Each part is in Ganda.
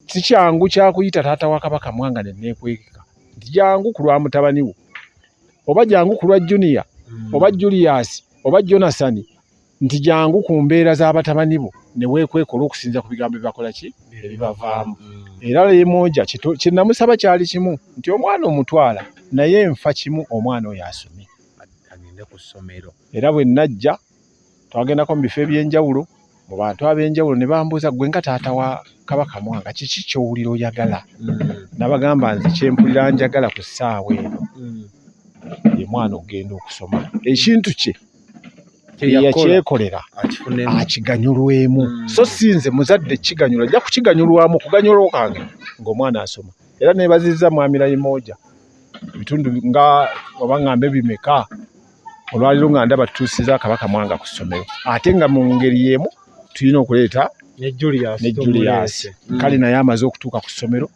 Si kyangu kyakuyita taata wa Kabaka Mwanga ne neekwekeka nti jangu ku lwa mutabani wo oba jangu ku lwa Junior oba Julius oba Jonathan nti jangu ku mbeera z'abatabani bo ne weekwekola okusinza ku bigambo byebakola ki ebibavaamu. Era Lemoja kye namusaba kyali kimu nti omwana omutwala naye nfa kimu omwana oyo asome agende ku ssomero. Era bwe najja twagendako mu bifo eby'enjawulo mu bantu ab'enjawulo ne bambuuza ggwe nga taata wa Kabaka Mwanga kiki ky'owulira oyagala? Nabagamba nze kye mpulira njagala ku ssaawa eno ye mwana okugenda okusoma ekintu kye yakyekolera akiganyulwemu so si nze muzadde kiganyulwa ajja kukiganyulwamu kuganyulwa kwange ng'omwana asoma. Era neebazizza Mwami Layimoja ebitundu nga oba ngambe bimeka olwaliro nga ndaba tutuusiza Kabaka Mwanga ku ssomero ate nga mu ngeri y'emu tulina okuleeta ne Julius ne Julius kale naye amaze okutuuka ku ssomero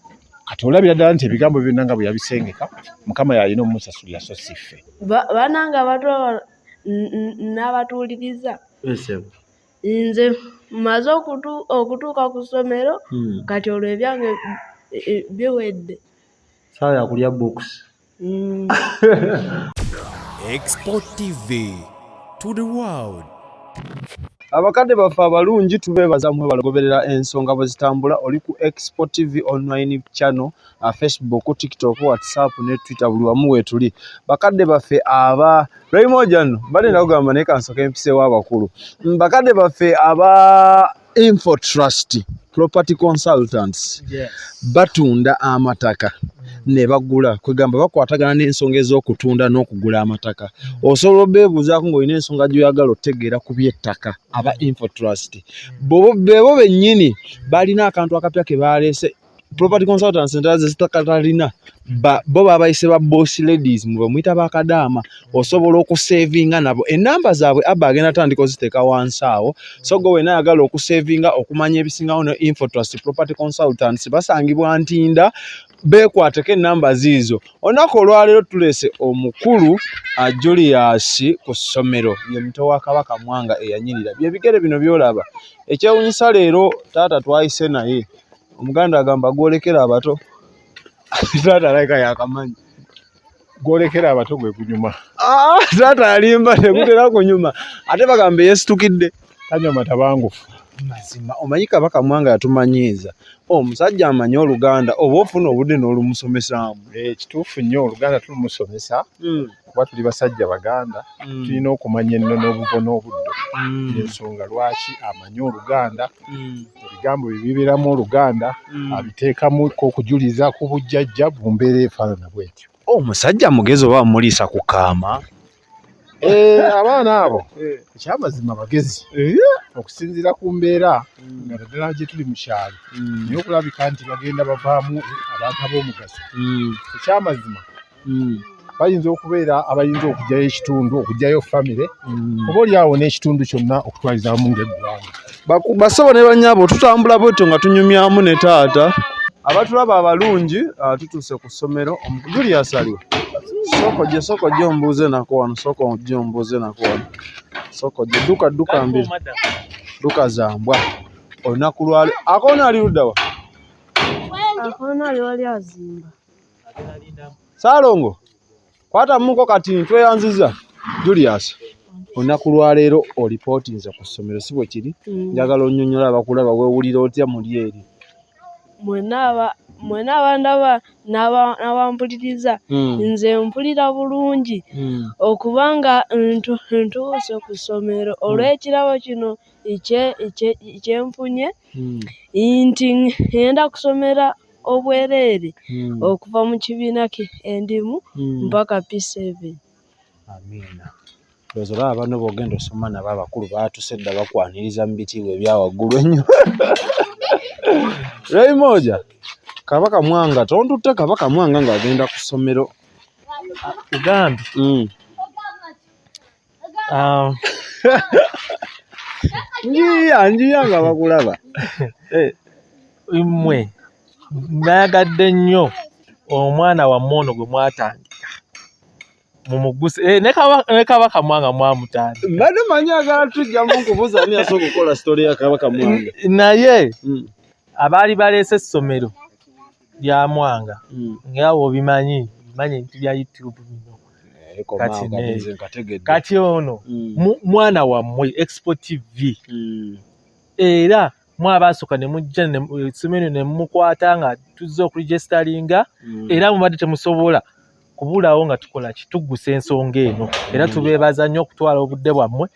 kati olabira ddala nti ebigambo byonna nga bwe yabisengeka Mukama y'alina omusasulira so si ffe. Banange abatulaba n'abatuwuliriza nze mmaze okutuuka ku ssomero kati olwo ebyange biwedde. Ssaawa ya kulya books. Export TV to the world. Abakadde baffe abalungi tubeebaza mwebale okugoberera ensonga bwe zitambula. Oli ku Expo TV online channel, Facebook, TikTok, WhatsApp ne Twitter, buli wamu weetuli. Bakadde baffe aba Raymond nno mbadde nakugamba naye kansooke mpiseewo abakulu. Bakadde baffe aba Infotrust Property Consultants batunda amataka ne bagula, kwegamba bakwatagana n'ensonga ez'okutunda n'okugula amataka. Osobola obeebuuzaako ng'olina ensonga gy'oyagala otegeera ku by'ettaka. Aba Infotrust bebo bennyini balina akantu akapya ke baleese. Property consultants endala ze zitakatalina bo babayise ba boss ladies, mwe bamuyita bakadaama. Osobola okusevinga nabo enamba zaabwe abba agenda tandika oziteeka wansi awo. So gwe wena ayagala okusevinga okumanya ebisingawo ne Infotrust Property Consultants basangibwa Ntinda, beekwateko enamba ziizo. Olunaku olwaleero tuleese omukulu Julius ku ssomero, ye muto wa Kabaka Mwanga eyanyirira byebigere bino by'olaba. Ekyewunyisa leero taata twayise naye, Omuganda agamba gwolekera abato. Taata alabika yakamanyi. Gwolekera abato gwe gunyuma. Taata alimba, tegutera kunyuma. Ate bagamba yeesitukidde tanywa matabangufu. Mazima omanyi Kabaka Mwanga yatumanyiiza omusajja amanyi Oluganda, oba ofuna obudde n'olumusomesaamu. Kituufu nnyo, Oluganda tulumusomesa kuba tuli basajja Baganda, tulina okumanya ennono obuvo n'obuddo. Ensonga lwaki amanyi Oluganda, ebigambo bye bibeeramu Oluganda abiteekamu okujuliza ku bujjajja mu mbeera efaanana bw'etyo. Omusajja mugezi oba bamuliisa ku kaama? Abaana abo ekyamazima bagezi okusinziira ku mbeera nga naddala gye tuli mu kyalo, naye okulabika nti bagenda bavaamu abantu ab'omugaso. Ekyamazima bayinza okubeera abayinza okuggyayo ekitundu, okuggyayo famire oba oli awo n'ekitundu kyonna okutwaliza awamu ng'eggwanga. Bassebo ne bannyabo, tutambula bwetyo nga tunyumyamu ne taata. Abatulaba abalungi, tutuuse ku ssomero. Julius aliwa? Sooka ojje ombuuze nako wano, sooka ojje ombuuze nako wano. Sooka ojje, dduka dduka mbiri. Dduka za mbwa. Olunaku lwali akoona ali ludda wa? Akoona ali wali azimba. Saalongo, kwatamuko kati ntweyanziza. Julius, olunaku lwaleero olipootinze ku ssomero, si bwe kiri? Njagala onnyonnyola abakulaba weewulira otya muli eri. Mwenna abandaba n'abampuliriza, nze mpulira bulungi okubanga ntuuse ku ssomero olw'ekirabo kino kye nfunye nti ngenda kusomera obwereere okuva mu kibiina endimu mpaka P7. Amiina. Ndowooza olaba banno b'ogenda osoma nabo abakulu baatuse dda bakwaniriza mu bitiibwa ebya waggulu ennyo. Raymond, Kabaka Mwanga tontutte Kabaka Mwanga ng'agenda ku ssomero. Kugambye. Njiya njiya nga bakulaba. Mmwe nayagadde nnyo omwana wammwe ono gwe mwatandika mumuguse ne Kabaka Mwanga mwamutandika. Mbadde manyi agala tujjamu nkubuuza ani asooka okukola story ya Kabaka Mwanga. Naye Abaali baleese essomero lya Mwanga nga obimanyi, bimanyi ebintu bya YouTube bino. Kati ono mwana wammwe Expo TV. Era mwabasooka ne mujja essomero ne mumukwata nga tuzze okuregisteringa, era mubadde temusobola kubulawo nga tukola ki, tuggusa ensonga eno. Era tubeebaza nnyo okutwala obudde bwammwe.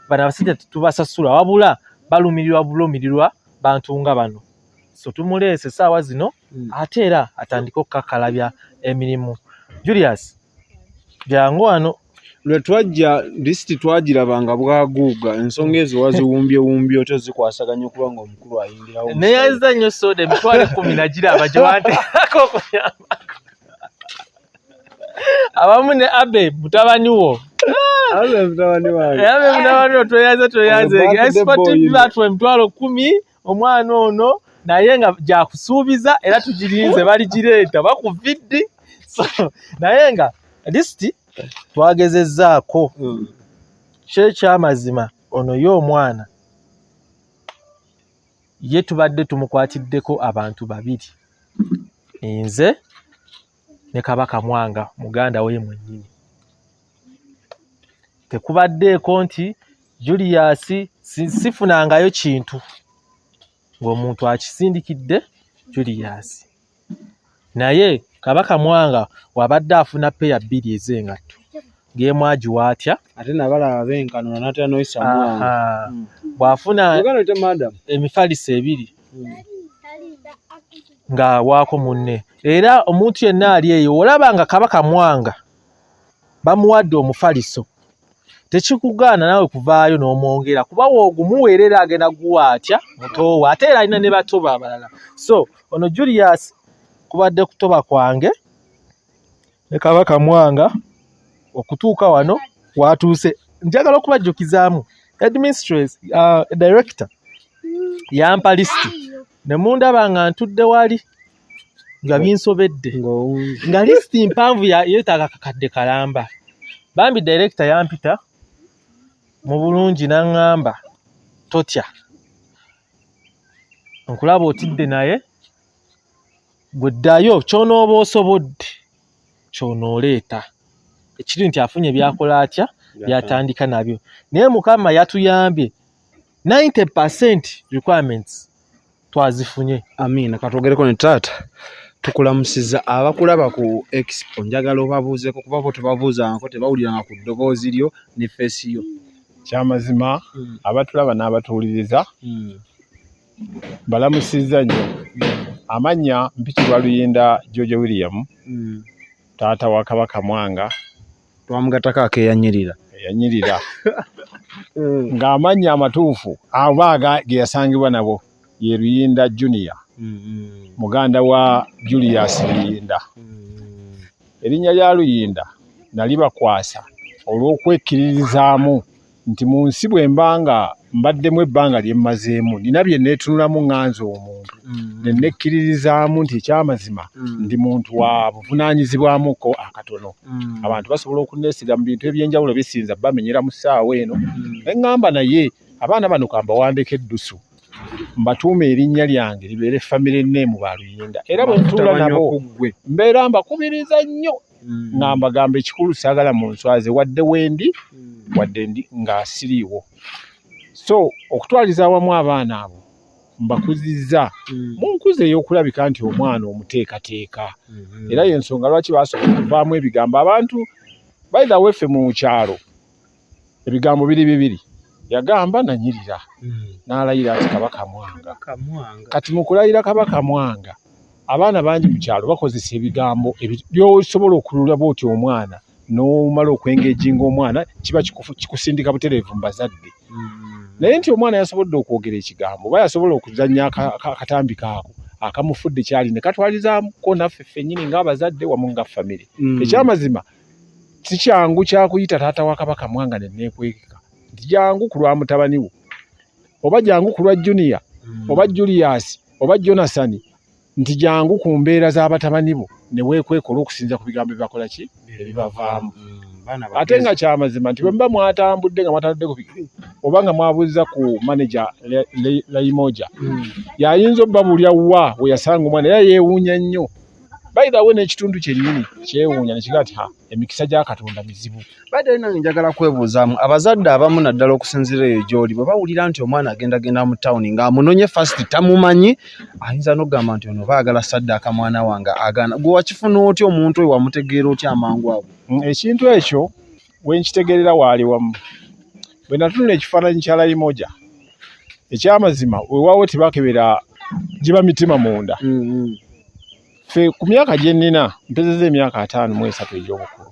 Bano abasajja tetubasasula, wabula balumirirwa bulumirirwa bantu nga bano. So tumuleese essaawa zino ate era atandike okukakkalabya emirimu. Julius, jangu wano. Lwe twajja lisiti twagiraba nga bwaguuga, ensonga ezo waziwumbyewumbye otya zikwasaganya okuba nga omukulu ayingirawo? Neyanziza nnyo soda 100,000 nagiraba gye wanteerako okuyambako. Awamu ne Abe mutabani wo. Abe mutabani wange. Abe mutabani wo, tweyanze, tweyanze. Expo TV batuwa 10,000 omwana ono, naye nga gyakusuubiza era tugirinze baligireeta bakuviddi. So, naye nga lisiti twagezezzaako kyo ekyamazima, ono ye omwana ye tubadde tumukwatiddeko abantu babiri, nze ne Kabaka Mwanga muganda we mwennyini. Tekubaddeeko nti Julius sifunangayo kintu ng'omuntu akisindikidde Julius, naye Kabaka Mwanga wabadde afuna peya 2 ez'engatto ng'emu agiwa atya? Ate nabalaba benkano n'atera n'oyisa Mwanga. Bw'afuna emifaliso 2 ng'awaako munne. Era omuntu yenna ali eyo olaba nga Kabaka Mwanga bamuwadde omufaliso, tekikugaana naawe kuvaayo n'omwongera, kuba w'ogumuweera era agenda guwa atya mutoowe, ate era alina ne bato abalala. So ono Julius kubadde kutoba kwange ne Kabaka Mwanga okutuuka wano watuuse. Njagala okubajjukizaamu headmistress, director yampa lisiti ne mundaba nga ntudde wali nga binsobedde, nga lisiti mpanvu yeetaaga akakadde kalamba. Bambi director yampita mu bulungi n'aŋŋamba totya, nkulaba otidde, naye gwe ddayo ky'onooba osobodde ky'onooleeta. Ekiri nti afunye by'akola atya, by'atandika nabyo. Naye Mukama yatuyambye 90% requirements twazifunye. Amiina. Katwogereko ne taata. Tukulamusiza abakulaba ku Expo, njagala obabuuzeeko kuba bo tebabuuzangako, tebawuliranga ku ddoboozi lyo ne feesi yo. Kyamazima abatulaba n'abatuwuliriza balamusizza nnyo. Amannya mpitibwa Luyinda George William, taata wa Kabaka Mwanga. Twamugattako akeeyanyirira. Eyanyirira. Ng'amannya amatuufu aba ge yasangibwa nabo ye Luyinda Junior, muganda wa Julius Luyinda. Erinnya lya Luyinda nalibakwasa olw'okwekkiririzaamu nti mu nsi bwe mba nga mbaddemu ebbanga lye mmazeemu, nina bye neetunulamu ŋŋanze omuntu, ne nekkiririzaamu nti ekyamazima ndi muntu wa buvunaanyizibwamuko akatono. Abantu basobola okunneesiga mu bintu eby'enjawulo bisinza bamenyera mu ssaawa eno. Ne ŋŋamba naye abaana bano kambawandeko eddusu, mbatuume erinnya lyange libeere family name ba Luyinda. Era bwe ntuula nabo mbeera mbakubiriza nnyo nga mbagamba ekikulu saagala mu nswaze, wadde wendi wadde ndi nga siriiwo. So okutwaliza awamu abaana abo mbakuzizza mu nkuza ey'okulabika nti omwana omuteekateeka. Era y'ensonga lwaki basobola okuvaamu ebigambo abantu. By the way, ffe mu kyalo ebigambo biri bibiri, yagamba nanyirira n'alayira ati Kabaka Mwanga. Kati mu kulayira Kabaka Mwanga, abaana bangi mu kyalo bakozesa ebigambo by'osobola okulula bw'oti omwana n'omala okwengejinga omwana, kiba kikusindika butereevu mu bazadde. Naye nti omwana yasobodde okwogera ekigambo oba yasobola okuzannya akatambi kaako akamufudde kyali ne katwalizaamuko naffe ffennyini ng'abazadde wamu nga famire. Ekyamazima si kyangu kyakuyita taata wa Kabaka Mwanga ne neekwekeka nti jangu ku lwa mutabani wo, oba jangu ku lwa Junior, oba Julius, oba Jonathan, nti jangu ku mbeera z'abatabani bo ne weekwekola okusinza ku bigambo ebibakola ki ebibavaamu. Ate nga kyamazima nti bwe muba mwatambudde nga mwatambudde ku bigere oba nga mwabuuza ku maneja Laimoja yayinza obbabuulira wa we yasanga omwana era yeewuunya nnyo. By the way n'ekitundu kyennyini kyewuunya ne kigaa nti ha emikisa gya Katonda mizibu. By the way nange njagala kwebuuzaamu abazadde abamu naddala okusinziira eyo gy'oli bwe bawulira nti omwana agendagenda mu tawuni ng'amunonye first tamumanyi ayinza n'okugamba nti ono baagala saddaaka mwana wange agaana gwe wakifuna otya omuntu oyo wamutegeera otya amangu ago? Ekintu ekyo we nkitegeerera waali wamu bwe natunula ekifaananyi kya Layimoja ekyamazima weewaawo tebakebera giba mitima munda. Ffe ku myaka gye nnina mpezezza emyaka 53 egy'obukulu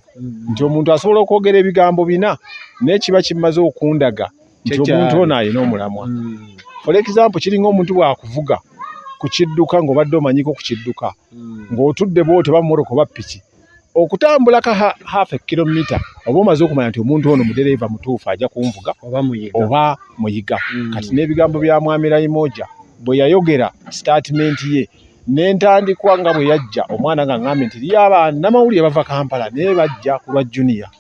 nti omuntu asobola okwogera ebigambo bina naye kiba kimaze okundaga nti omuntu ono alina omulamwa. For example kiringa omuntu bw'akuvuga ku kidduka ng'obadde omanyiko ku kidduka ng'otudde bw'otyo oba mmotoka oba ppiki okutambulako half a kilomita oba omaze okumanya nti omuntu ono mudereeva mutuufu ajja kunvuga oba muyiga. Kati n'ebigambo bya Mwami Layimoja bwe yayogera sitaatimenti ye n'entandikwa nga bwe yajja omwana nga ngambye nti eriyo bannamawulire bava Kampala naye bajja ku lwa Junior.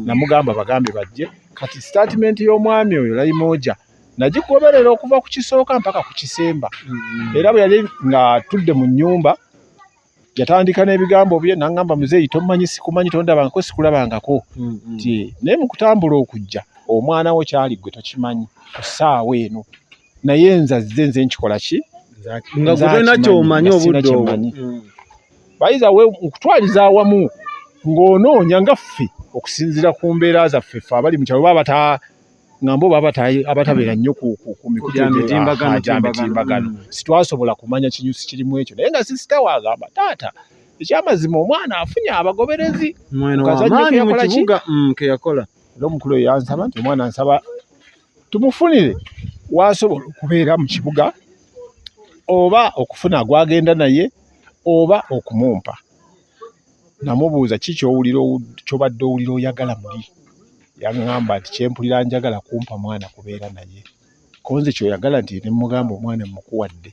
Namugamba bagambe bajje. Kati sitaatimenti y'omwami oyo Layimoja nagigoberera okuva ku kisooka mpaka ku kisemba. Era bwe yali ng'atudde mu nnyumba yatandika n'ebigambo bye n'angamba muzeeyi tommanyi sikumanyi tondabangako sikulabangako nti naye mu kutambula okujja omwana wo kyali ggwe tokimanyi ku ssaawa eno naye nze azze nze nkikola ki nga gwe tolina ky'omanyi obudde obwo. Bayiza we okutwaliza awamu ng'onoonya nga ffe okusinziira ku mbeera zaffe ffe abali mu kyalo oba ngamba oba abatabeera nnyo ku mikutu gya mitimbagano sitwasobola kumanya kinyusi kirimu ekyo naye nga sisita we agamba taata ekyamazima omwana afunye abagoberezi keyakola era omukulu oyo yansaba nti omwana nsaba tumufunire wasobola okubeera mu kibuga oba okufuna gwagenda naye oba okumumpa. Namubuuza ki ky'owulira ky'obadde owulira oyagala muli yaŋŋamba nti kyempulira njagala kumpa mwana kubeera naye ko nze ky'oyagala nti ne mmugamba omwana mmukuwadde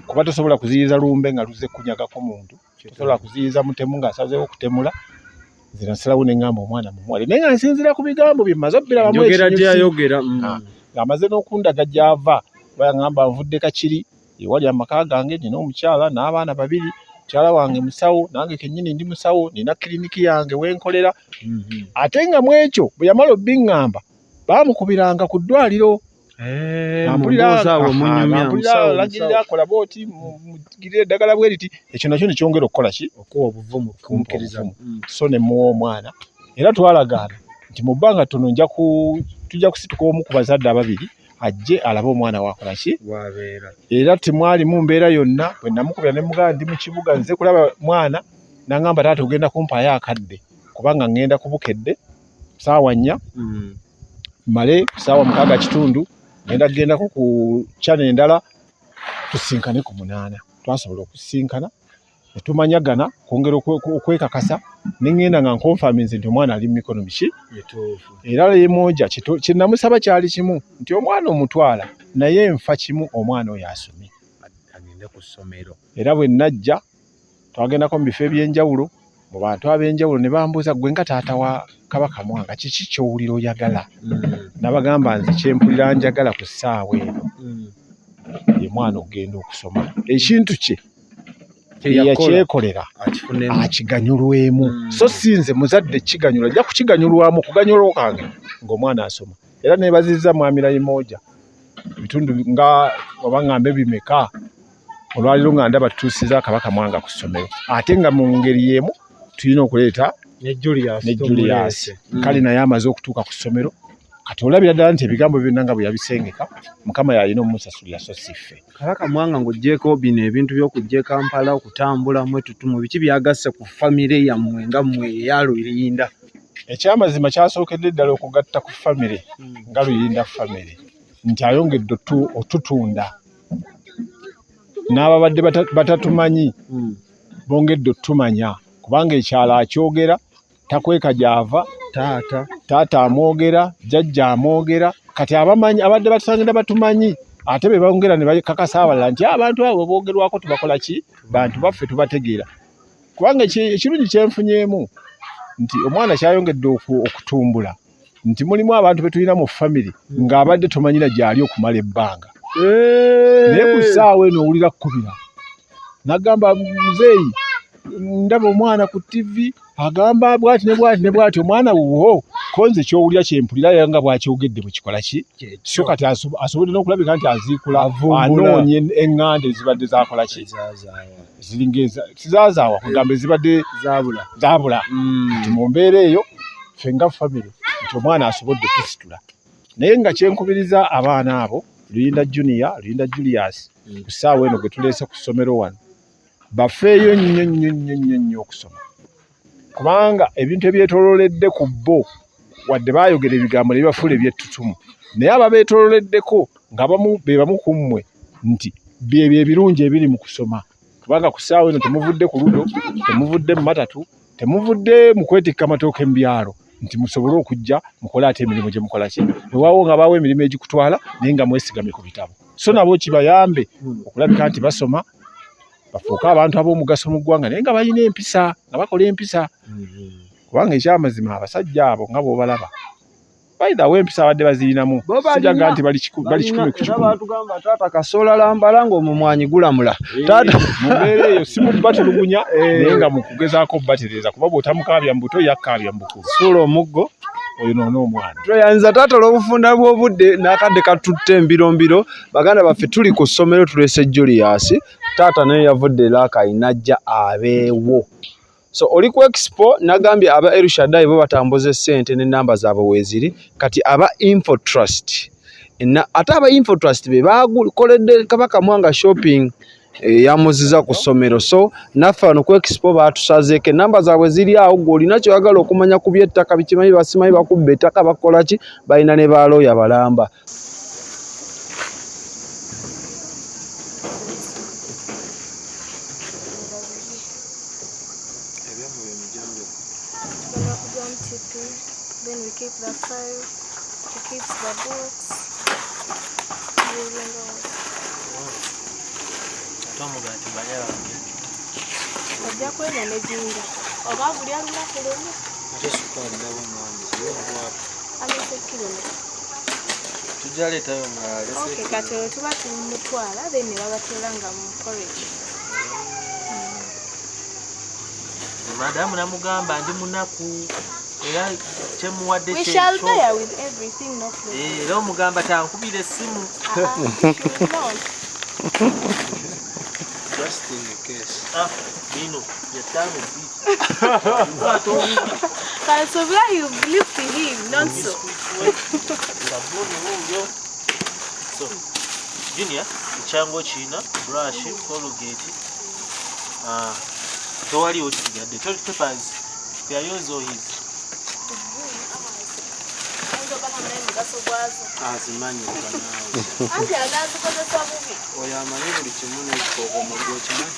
kuba tosobola kuziyiza lumbe nga luzze kunyagako muntu tosobola kuziyiza mutemu ng'asazeewo okutemula nze nasalawo ne ŋŋamba omwana mumuwale naye nga nsinziira ku bigambo bye mmaze obbirabamu gy'ayogera ng'amaze n'okundaga gy'ava kuba yaŋŋamba nvudde Kakiri ewali amaka gange nina omukyala n'abaana babiri mukyala wange musawo nange kennyini ndi musawo nina kiriniki yange wenkolera. Ate nga mu ekyo bwe yamala obbiŋŋamba baamukubiranga ku ddwaliro mpulira akola bw'oti mugirire eddagala bwe riti ekyo nakyo ne kyongera okukola ki okuwa obuvumu kumukkiriza. So ne mmuwa omwana era twalagaana nti mu bbanga ttono tujja kusituka omu ku bazadde ababiri ajje alabe omwana waakola ki wabeera. Era temwalimu mbeera yonna bwe namukubira ne mugamba ndi mu kibuga nze kulaba mwana n'angamba taata ogenda kumpaayo akadde kubanga ŋŋenda ku Bukedde ssaawa 4 mmale ssaawa 6:15 ŋŋenda kugendako ku channel endala tusinkane ku 8. Twasobola okusisinkana ne tumanyagana kwongera okwekakasa ne ŋŋenda nga nkonfaminze nti omwana ali mu mikono miki era Layimoja kye namusaba kyali kimu nti omwana omutwala naye nfa kimu omwana oyo asome agende ku ssomero. Era bwe najja twagendako mu bifo eby'enjawulo mu bantu ab'enjawulo ne bambuuza ggwe nga taata wa Kabaka Mwanga kiki ky'owulira oyagala? Nabagamba nze kye mpulira njagala ku ssaawa eno ye mwana okugenda okusoma ekintu kye yakyekolera akiganyulwemu so si nze muzadde kiganyulwa ajja kukiganyulwamu okuganyulwa kwange ng'omwana asoma. Era neebazizza Mwami Layimoja ebitundu nga oba ŋŋambe bimeka olwaleero nga ndaba tutuusizza Kabaka Mwanga ku ssomero ate nga mu ngeri y'emu tulina okuleeta ne Julius ne Julius kale naye amaze okutuuka ku ssomero kati olabira ddala nti ebigambo byonna nga bwe yabisengeka Mukama y'alina omusasulira so si ffe. Kabaka Mwanga ng'oggyeeko bino ebintu by'okujja e Kampala okutambula mwetutumu biki byagasse ku famire yammwe nga mmwe eya Luyinda? Ekyamazima kyasookedde ddala okugatta ku famire nga Luyinda famire nti ayongedde otutunda n'ababadde batatumanyi bongedde otumanya kubanga ekyalo akyogera takweka gy'ava taata amwogera jjajja amwogera kati abamanyi abadde batusangenda batumanyi ate be bongera ne bakakasa abalala nti abantu abo boogerwako tubakola ki bantu baffe tubategeera kubanga ekirungi kyenfunyeemu Nti omwana kyayongedde okutumbula nti mulimu abantu be tulina mu famire ng'abadde tomanyira gy'ali okumala ebbanga, naye ku ssaawa eno owulira kkubira n'agamba, muzeeyi, ndaba omwana ku ttivi agamba bw'ati ne bw'ati ne bw'ati, omwana wuwo. Ko nze ky'owulira kyempulira, era nga bw'akyogedde bwe kikola ki. So kati asobodde n'okulabika nti aziikula, anoonya eŋŋanda ezibadde zakola ki, ziringa sizaazaawa, kugamba ezibadde zaabula. Kati mu mbeera eyo ffe nga famire nti omwana asobodde otusitula, naye nga kyenkubiriza abaana abo, Luyinda Junior, Luyinda Julius, ku ssaawa eno gwe tuleese ku ssomero wano, bafeeyo nnyo nnyo nnyo nnyo nnyo okusoma, kubanga ebintu ebyetoolooledde ku bo, wadde baayogera ebigambo ne bibafuula ebyettutumu, naye ababeetoololeddeko nga bamu be bamu ku mmwe nti byebyo ebirungi ebiri mu kusoma, kubanga ku ssaawa eno temuvudde ku ludo, temuvudde mu matatu, temuvudde mu kwetikka matooke mu byalo nti musobole okujja mukole ate emirimu gye mukola ki. Wewaawo nga baawo emirimu egikutwala, naye nga mwesigamye ku bitabo, so nabo kibayambe okulabika nti basoma, bafuuke abantu ab'omugaso mu ggwanga, naye nga balina empisa, nga bakola empisa, kubanga ekyamazima abasajja abo nga bw'obalaba, by the way, empisa abadde bazirinamu, sijaga nti bali 100%. Batugamba taata kasoola lambala ng'omumwanyi gulamula. Taata mu mbeera eyo si mu batulugunya, naye nga mu kugezaako batereeza, kuba bw'otamukaabya mu buto, yakkaabya mu bukulu. Suula omuggo oyo noona omwana. Tweyanza taata olw'obufunda bw'obudde n'akadde katutte embirombiro. Baganda baffe, tuli ku ssomero, tuleese Julius. Taata naye yavudde Rakai n'ajja abeewo. So oli ku Expo, nagambye aba Elshadai bo batambuza essente n'ennamba zaabwe weeziri. Kati aba Infotrust, ate aba Infotrust be bakoledde Kabaka Mwanga shopping yamuziza ku ssomero. So naffe wano ku Expo batusazeeko, ennamba zaabwe ziri awo. Gwe olina kyoyagala okumanya ku by'ettaka, bikimanyi basimanyi bakubba ettaka, bakola ki, balina ne balooya balamba. Then we keep the file, he keeps the books. Ate omugaati balya bange. Ojja kwenya ne jinja oba gulya lunaku lumu. Ate sukaali ndaba omwangi. Alese kilo. Tujja leetayo omulala. Okay, kati olwo tuba tumutwala, then ne babatwala nga mu porridge. Madamu namugamba ndi munaku era kyemuwadde. We shall bear with everything, no problem. Era omugamba tankubira essimu. Ah, ah, she will not. Just in case. Ah, bino byataano bbiri. Kwata obubi. Kansobula you've lived to him, not so. Sabbuuni wuuyo. So Junior, ekyangu okirina, brush, Colgate. Ah, tewaliwo kisigadde. Toilet papers, they are yours or his? Ayinza oba tamanyi mugaso gwazo. Azimanyi naawe. Anti anaazikozesa bubi. Oyo amanyi buli kimu n'ekikokomo gwokimanyi.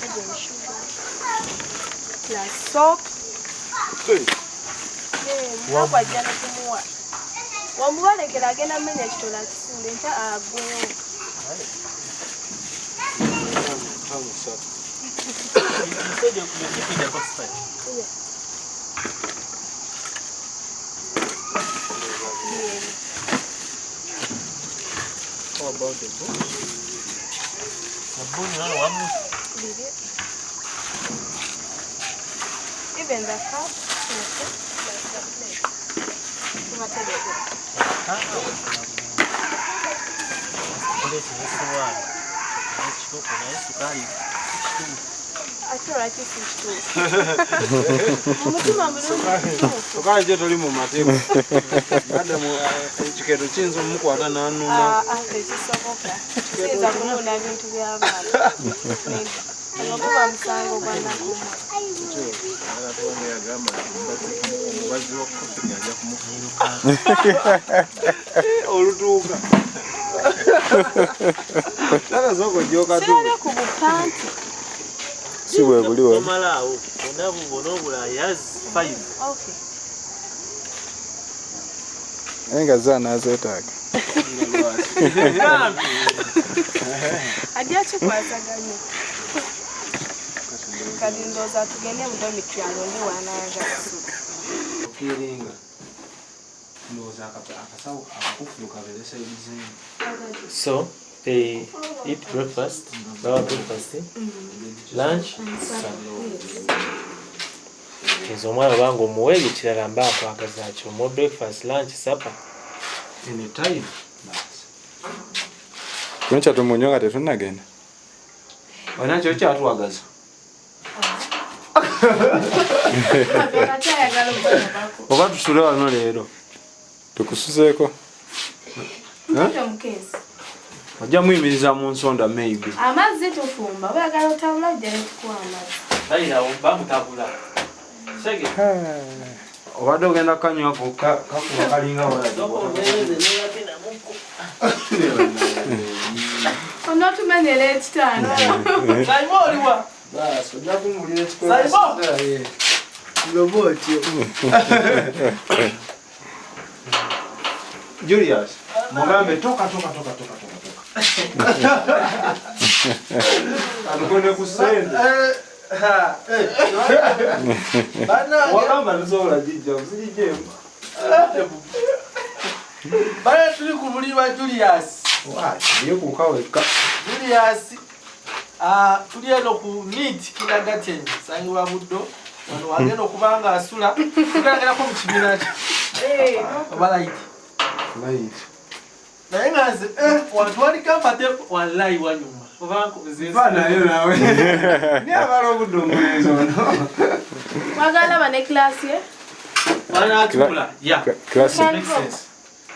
Add sugar plus soap. Munaku ajja nekumuwa, wamubalekera agenda menya ekitole akisuula enkya agwewo. You said you're keeping the box file. Yeah. How about the books? Sabbuuni wano wamu. Biri. Even the cup, okay, plus the plate. Tubaterekera. Plate n'essowaani n'ekikopo, naye sukaali si kituufu. Ate lwaki si kituufu? Mu mutima mulungi kituufu. Sukaali gye toli mu mateeka. Madamu ekikeeto kiyinza omukwata n'anuna. Ah, ah, tekisoboka. Siyinza kunuuna bintu by'abaana. Nedda. Ogwo guba musango gwa nakumwa. Omubazi wa kofi ajja kumufuuka. Olutuuka. Tata sooka ojja okatuuka. Sirabye ku bupanti. Si bwe buliwo. Tomalaawo bonna bubona obulala, he has five. Okay. Naye nga zo anaazeetaaga. Ajja kikwasaganya. Kati ndowooza tugende mu dormitory alonde w'anaayagala kusula. Ofiiringa. Ndowooza akasawo akakufulu kabeere sayizi emu. So they eat breakfast, baba breakfast, lunch, supper. Nze omwana obanga omuwa ebyo ekirala mba akwagaza ki omuwa breakfast, lunch, supper. Anytime. Kunkya tumunywa nga tetunnagenda. Olina kyo kyatwagaza. Oba tusule wano leero. Tukusuzeeko. Ojja muyimiriza mu nsonda maybe. Amazzi tufumba, oyagala otabula ojja ne tukuwa amazzi. Bayira bamutabula. Sege. Obadde ogenda kanywako kakuba kalinga Onootumenyera ekitanda. Saimo oliwa? Basi ojja kumulira Saimo! Loba otyo. Julius, mugambe toka toka toka toka toka toka. Atukone ku ssente. Wagamba nsobola gijja, sigijjeemu. Bale tuli ku buli wa Julius. Yekuuka wekka. Julius tuli eno ku NEET Kindergarten sangibwa Buddo. Wano wagenda okuba nga asula tugenderako mu kibiina kye oba light. Light. Naye nga nze wantu wali comfortable wallahi wanyuma. Oba nze Nayo naawe. Ni abala obudde omulenzi ono. Mwagala bane class ye? Wanaatuula. Yeah. Class. Makes sense.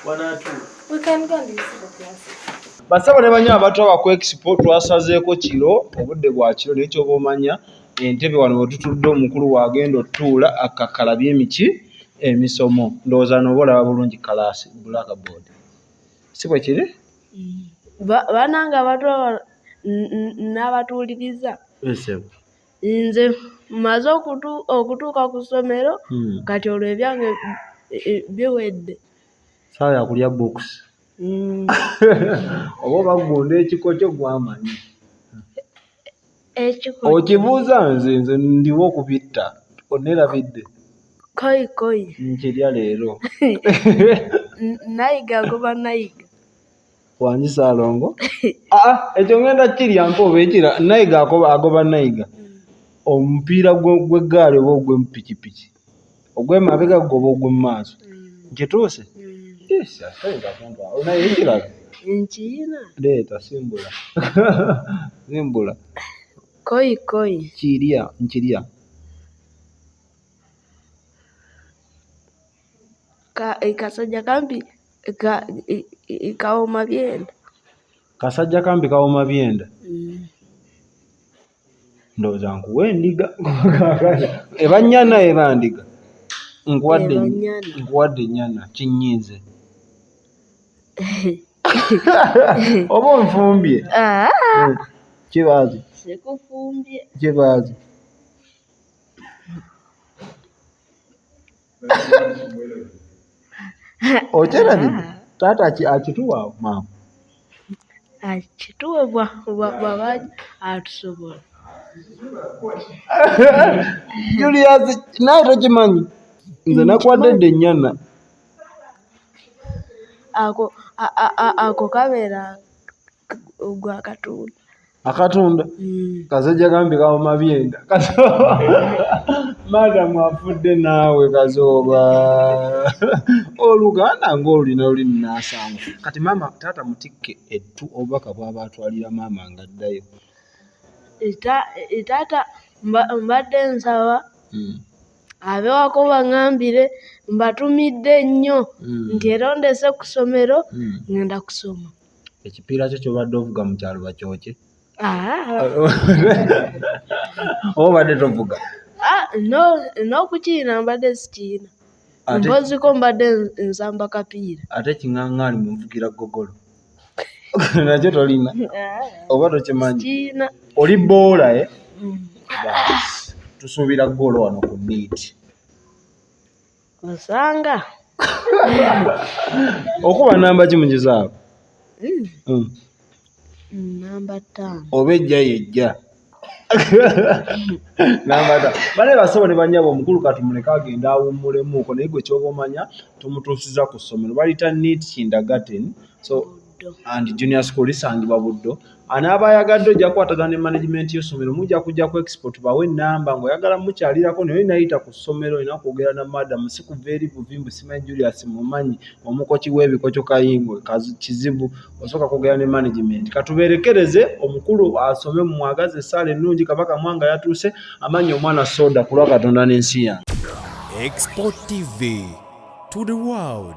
Wanaatuula. We can go and see the class. Basabo ne banyo abatwaba ku expo twasazeeko kiro obudde bwa kiro naye kyoba omanya entebe wano we tutudde omukulu wagenda otuula akakkalabye emiki emisomo ndowooza nooba olaba bulungi kalaasi blackboard si bwe kiri? Banange abatwaba n'abatuuliriza nze mmaze okutuuka ku ssomero kati olwo ebyange biwedde. Ssaawa ya kulya bokisi. Oba obagunda ekikokyo gwamanyi. Okibuuza nze nze ndiwo okubitta onneerabidde. Koyi koyi. Nkirya leero. Nayiga agoba nayiga. Wangi Ssaalongo. Ekyo ngenda kirya mpa oba ekira nayiga agoba nayiga. Omupiira gw'eggaali oba ogw'empikipiki. Ogw'emabega gwo oba ogw'emmaaso. Nkituuse? Yes, toyinza kuntwala. Naye ekirala? Nkiyina. Leeta simbula. Simbula. Koyi koyi. Kirya nkirya. Kasajja kampi kawoma byenda. Kasajja kampi kawoma byenda. Ndowooza nkuwa endiga. Eba nnyana eba ndiga. Nkuwadde ennyana kinyiize. Oba onfumbye? Kibaazi. Sikufumbye. Kibaazi. Okyerabidde? Taata akituwa maama? Akituwa bw'aba atusobola. Julius naawe tokimanyi? Nze nakuwadde dda ennyana. Ako kabeera gwa katunda. Akatunda? Kasajja kampi kawoma byenda. Madamu afudde naawe Kazooba. Oluganda ng'olulina luli nnaasanga. Kati maama taata mutikke ettu obubaka bw'aba atwalira maama ng'addayo. Taata mbadde nsaba abewako baŋŋambire mbatumidde nnyo nti era ondese ku ssomero ngenda kusoma. Ekipiira kyo ky'obadde ovuga mu kyalo bakyokye? Oba obadde tovuga? N'okukiina mbadde sikiina. Mpoziko mbadde nsamba kapiira. Ate kiŋŋaŋŋaali munvugira ggogolo. Nakyo tolina? Oba tokimanyi? Sikiina. Oli bboola eh? Baasi tusuubira ggoolo wano ku NEET. Osanga. Okuba namba ki mu kisaawe? Namba 5. Oba ejja yejja. Namba 5. Bane basebo ne bannyabo, omukulu katumuleke agenda awummulemuuko, naye gwe ky'oba omanya tumutuusiza ku ssomero balita Neat Kindergarten so and Junior School, lisangibwa Buddo. Anaaba ayagadde ojja kukwatagana ne management y'essomero, mujja kujja ku Export bawe ennamba ng'oyagala mukyalirako, naye nayita ku ssomero olina kwogera na madam, si kuva eri buvimbu simanyi Julius mumanyi omukoki w'ebikoco kayingwe kizibu, osooka kwogera ne management. Katubeerekereze omukulu asome, mumwagaze essaala ennungi. Kabaka Mwanga yatuuse, amanyi omwana soda ku lwa Katonda n'ensi yange. Export TV to the world.